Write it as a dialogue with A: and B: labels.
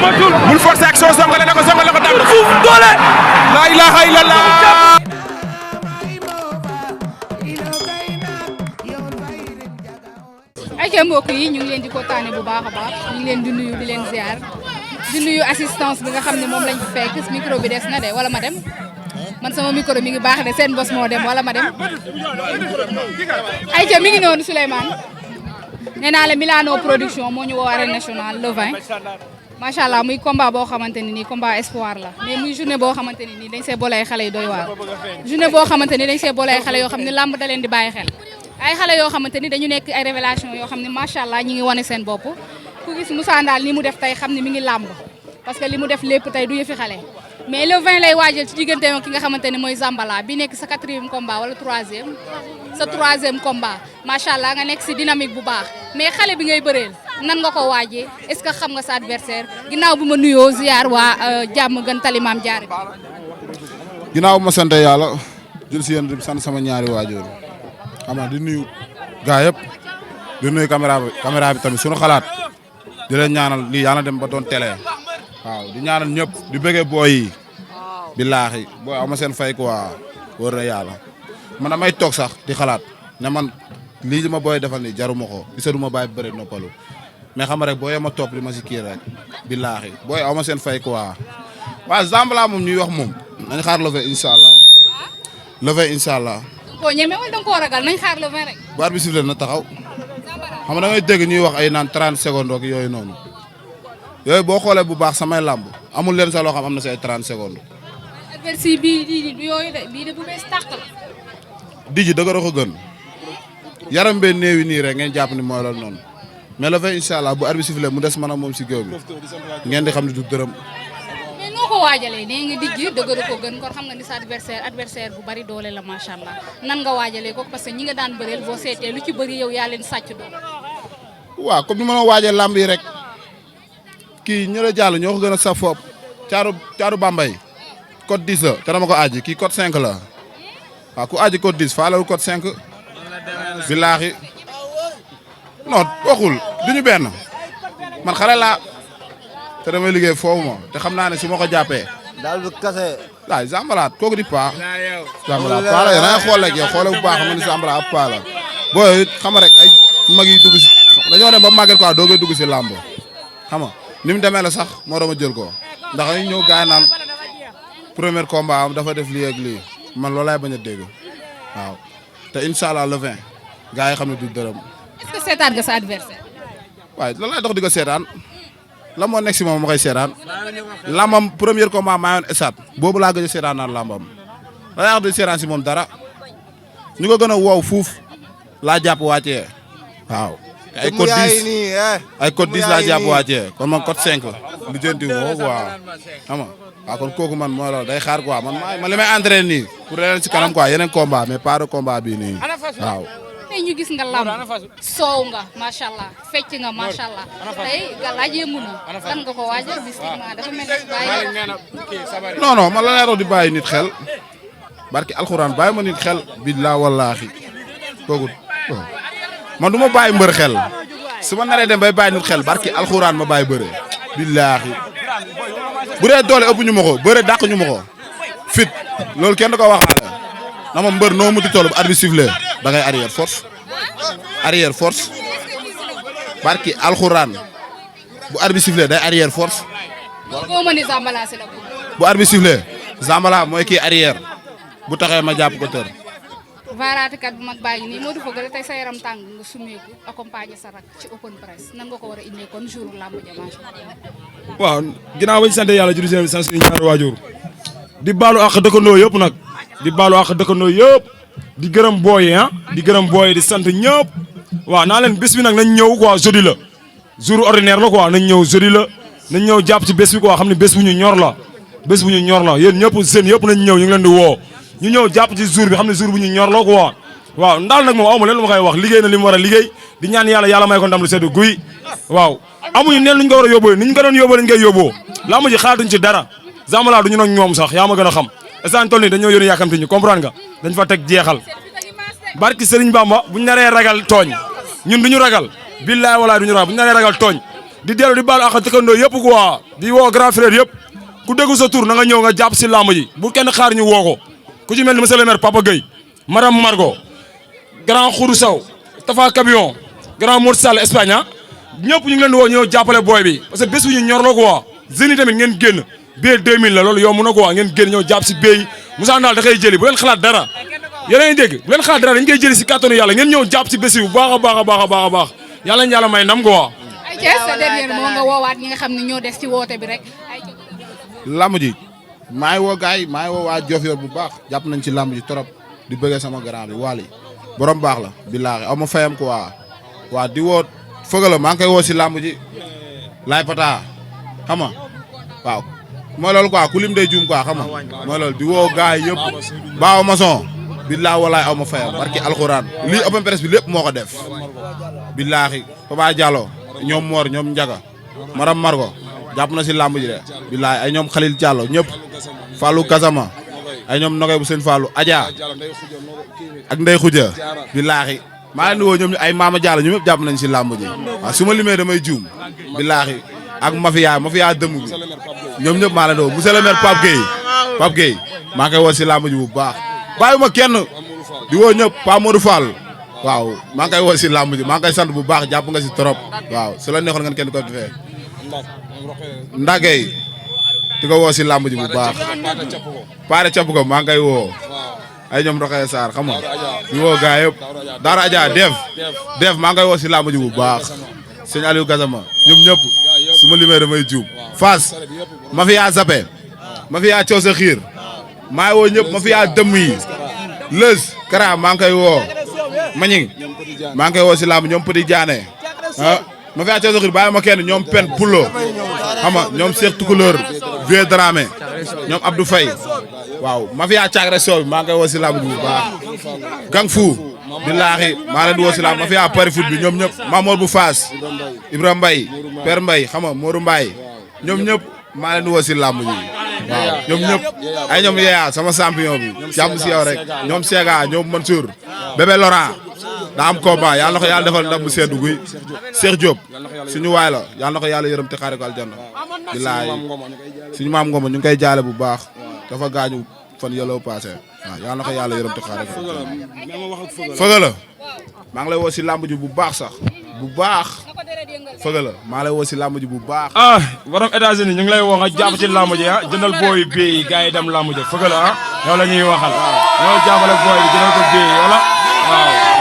A: bul forcer ak soo songale na ko daan na fuuf doole. la ilaha illallah.
B: ayca mbokk yi ñu ngi leen di kontaane bu baax a baax ñu ngi leen di nuyu di leen ziar di nuyu assistance bi nga xam ne moom lañ fi fekk micro bi des na de wala ma dem man sama micro mi ngi baax de seen bos moo dem wala ma dem ayca mi ngi noonu Souleymane nee naa la Milano production moo ñu woo arène nationale le 20 macha allah muy combat boo xamante ne nii combat espoir la mais muy journée boo xamante ne nii dañ see boole ay xale yu doy waar journée boo xamante ni dañ see boole ay xale yoo xam ne làmb da leen di bàyyi xel ay xale yoo xamante ni dañu nekk ay révélation yoo xam ne macha allah ñi ngi wane seen bopp ku gis Moussa Ndal ni mu def tey xam ne mi ngi làmb parce que li mu def lépp tey du yëfi xale mais le 20 lay waajal ci digganteem ki nga xamante ne mooy Zambala bi nekk sa 4e combat wala 3e sa 3e combat macha allah nga nekk si dynamique bu baax mais xale bi ngay bëreel nan nga ko waajee est-ce que xam nga sa adversaire ginnaaw bu ma nuyoo ziar waa jàmm gën talimaam jaare
C: ginnaaw bu ma sant yàlla jël si yéen di sant sama ñaari waajur xam nga di nuyu gaa yëpp di nuyu caméra bi tamit suñu xalaat di leen ñaanal lii yàlla dem ba doon télé waaw di ñaanal ñëpp di bëggee booy yi billaahi booy ama seen fay quoi wër na yàlla man damay toog sax di xalaat ne man lii ma booy defal ni jaruma ko gisa du ma bàyyi bëri noppalu mais xam rek booy ma topp li ma si kii rek billaahi booy ama seen fay quoi waaw Zambala moom ñuy wax moom nañ xaar levé incha allah levé incha allah
B: koo ñeme wala danga koo ragal nañ xaar le 20 rek
C: bu arbitre bi sifflé na taxaw xam nga da ngay dégg ñuy wax ay naan 30 secondes ak yooyu noonu yooyu boo xoolee bu baax samay làmb amul leen sax loo xam am na say 30 secondes.
B: adversaire bii di yooyu de bii de bu bees tàq la.
C: Diji dëgg ko gën yaram bee néewi nii rek ngeen jàpp ni mooy loolu noonu mais le 20 incha allah bu arbitre sifflé mu des man ak moom si géew bi ngeen di xam ne du dërëm.
B: mais noo ko waajalee nee nga Diji dëgg ko gën kon xam nga ni sa adversaire bu bari doole la macha allah nan nga waajalee ko parce que ñi nga daan bëreel boo seetee lu ci bëri yow yaa leen sàcc doole.
C: waaw comme ni ma la waajee làmb yi rek. kii ñu la jàll ñoo ko gën a saf foop caaru Bambey code 10 la te dama ko aji kii code 5 la waaw ku aji code 10 faalewul code 5 billaahi non waxul duñu benn man xale laa te damay liggéey foofu ma te xam naa ne su ma ko jàppee
D: daal du kase
C: waay Zambala kooku di paa Zambala paa la dangay xool rek yow xoole bu baax xam ne Zambala ab paa la booy xam rek ay mag yi dugg si dañoo dem ba màgget quoi doo koy dugg si làmb xam nga ni mu demee la sax moo doon ma jël ko ndax dañuy ñëw gars yi naan premier combat am dafa def lii ak lii man loolaay bañ a dégg waaw te incha allah le 20 gars yi xam ne du dërëm.
B: est-ce que seetaan nga sa adversaire.
C: waaye lan laay dox di ko seetaan la moo nekk si moom ma koy seetaan lambam premier combat maa yoon esat boobu laa gëj a seetaan naan lambam la laa wax di seetaan si moom dara ñu ko gën a wow fuuf laa jàpp wàccee waaw. ay code 10 ay code 10 laa jàpp wàccee kon man code 5 lu jënti woo waaw xam nga waaw kon kooku man mooy loolu day xaar quoi man li may entraîné nii pour leen si kanam quoi yeneen combat mais pas de combat bii nii waaw.
B: tey ñu gis nga lamb soow nga macha allah fecc nga macha allah tey galaaj yëngu na lan nga ko waajal mystiquement dafa mel ni bàyyi.
C: non man la lay doon di bàyyi nit xel barki alxuraan bàyyi ma nit xel billaa wallaahi kooku man du ma bàyyi mbër xel su ma naree dem bay bàyyi nit xel barki alxuraan ma bàyyi bëre billaahi bu dee doole ëpp ñu ma ko bëre dàq ñu ma ko fit loolu kenn du ko waxaale na ma mbër noo mu di toll bu arbitre sifflé da ngay arrière force barki alxuraan bu arbitre sifflé day arrière force.
B: boo mënee Zambala si la ko.
C: bu arbitre sifflé Zambala mooy kii arrière bu taxee ma jàpp ko tër.
B: vaaraatekat bu mag baa ngi nii Modou Feugeule tey sa yaram tàng nga sumeeku accompagner sa rak ci open press nan nga ko war a indee kon jour lamb ja macha allah.
E: waaw ginnaaw bañ sant yàlla jërëjëf seen sant suñu ñaari waajur di baalu àq dëkkandoo yëpp nag di baalu àq dëkkandoo yëpp di gërëm booy yi di gërëm booy yi di sant ñëpp waaw naa leen bés bi nag nañ ñëw quoi jeudi la jour ordinaire la quoi nañ ñëw jeudi la nañ ñëw jàpp ci bés bi quoi xam ne bés bu ñu ñor la bés bu ñu ñor la yéen ñëpp seen yëpp nañ ñëw ñu ngi leen di woo ñu ñëw jàpp ci jour bi xam ne jour bu ñu ñor la quoi waaw ndaal nag moom aw ma leen lu ma koy wax liggéey na li mu war a liggéey di ñaan yàlla may ko ndam lu sedd guy waaw amuñu neen lu ñu ko war a yóbboo ni ñu ko doon yóbboo lañ koy yóbboo laa ma ji xaatuñ ci dara Zambala du ñu nag ñoom sax yaa ma gën a xam instant toll nii dañoo yónni yàkkamti ñu comprendre nga dañ fa teg jeexal barki Serigne Bamba buñ naree ragal tooñ ñun duñu ragal billaay walaay duñu ragal buñ naree ragal tooñ di dellu di baal ak dëkkandoo yëpp quoi di woo grand frère yëpp ku déggu sa tur na nga ñëw nga jàpp si làmb ji bu kenn xaar ñu woo ko ku ci mel ni monsieur le maire Papa Gueye madame Margot grand Khourou Sow Tafa Camion grand Mor Sall Espagne ñëpp ñu ngi leen di woo ñëw jàppale booy bi parce que bés bu ñu ñor la quoi jeunes yi tamit ngeen génn bee 2000 la loolu yomb na quoi ngeen génn ñëw jàpp si béy Moussa Ndao da koy jëli bu leen xalaat dara yéen a ngi dégg bu leen xalaat dara dañ koy jëli si kàttanu yàlla ngeen ñëw jàpp si bés bu baax a baax a baax a baax a baax yàlla ñu yàlla may ndam quoi.
B: ay Thiès sa dernier moo nga woowaat ñi nga xam ne ñoo des ci woote bi rek.
C: lamb ji maa ngi woo gars yi maa ngi woo waa Diofior bu baax jàpp nañ ci lamb ji trop di bëggee sama grand bi Waly borom baax la billaahi aw ma fayam quoi waa di woo Feugeula maa ngi koy woo si lamb ji laay pata xam nga waaw mooy loolu quoi ku lim day juum quoi xam nga mooy loolu di woo gars yi yëpp baaw maçon billaahi walaay aw ma fayam barki alxuraan lii open presse bi lépp moo ko def billaahi Papa Diallo ñoom Mor ñoom Ndiaga Maram Margo jàpp na si lamb ji de billaahi ay ñoom Khalil Diallo ñëpp Fallou Gazama ay ñoom Nogay bu seen Fallou Adja ak Ndey Khoudia billaahi maa leen di woo ñoom ay Mama Diallo ñoom ñëpp jàpp nañ si lamb ji waaw su ma limee damay juum billaahi ak mafia dëmm bi ñoom ñëpp maa leen di woo monsieur le maire Pape Gueye maa ngi koy woo si lamb ji bu baax bàyyiwuma kenn di woo ñëpp Pa Modou Fall waaw maa ngi koy woo si lamb ji maa ngi koy sant bu baax jàpp nga si trop waaw su la neexoon ngeen kenn ko defee ndagey di ko woo si lamb ji bu baax paare capp ko maa ngi koy woo ay ñoom Rokhaya Sarr xam nga di woo gaa yëpp Daara Adja Def maa ngi koy woo si lamb ji bu baax sëñ Aliou Gazama ñoom ñëpp su ma limee damay juum Fass mafia Zappé mafia Coose Xiir maa ngi woo ñëpp mafia dëmm yi Lës Kara maa ngi koy woo Mañing maa ngi koy woo si lamb ñoom Petit Diané mafia Coose Xiir bàyyi ma kenn ñoom Pen Pulo xam nga ñoom Cheikh Tukuleur Vieux Dramé ñoom Abdou Faye waaw mafia Cagre Sow maa ngi koy woo si lamb ji bu baax Gang Fu billaahi maa leen di woo si lamb mafia Pari Foot bi ñoom ñëpp Mamour bu Faas Ibrahima Mbaye Père Mbaye xam nga Modou Mbaye ñoom ñëpp maa leen di woo si lamb ji waaw ñoom ñëpp ay ñoom yeeyaa sama champion bi jàmm si yow rek ñoom Sega ñoom Mansour bébé Laurent daa am combat yàlla na ko yàlla defal ndam bu seddu guy Cheikh Diop suñu waay la yàlla na ko yàlla yërëm te xaare ko aljanna billaahi suñu maam Ngoma ñu ngi koy jaale bu baax dafa gaañu fan yëloo passé waaw yàlla na ko yàlla yërëm te xaare ko Feugeula maa ngi lay woo si lamb ji bu baax sax bu baax Feugeula maa lay woo si lamb ji bu baax
E: borom États-Unis ñu ngi lay woo nga jàpp ci lamb ji jëndal booy bi gars yi dem lamb ji Feugeula yow la ñuy waxal ñoo jàppale booy bi jëndal ko bi wala waaw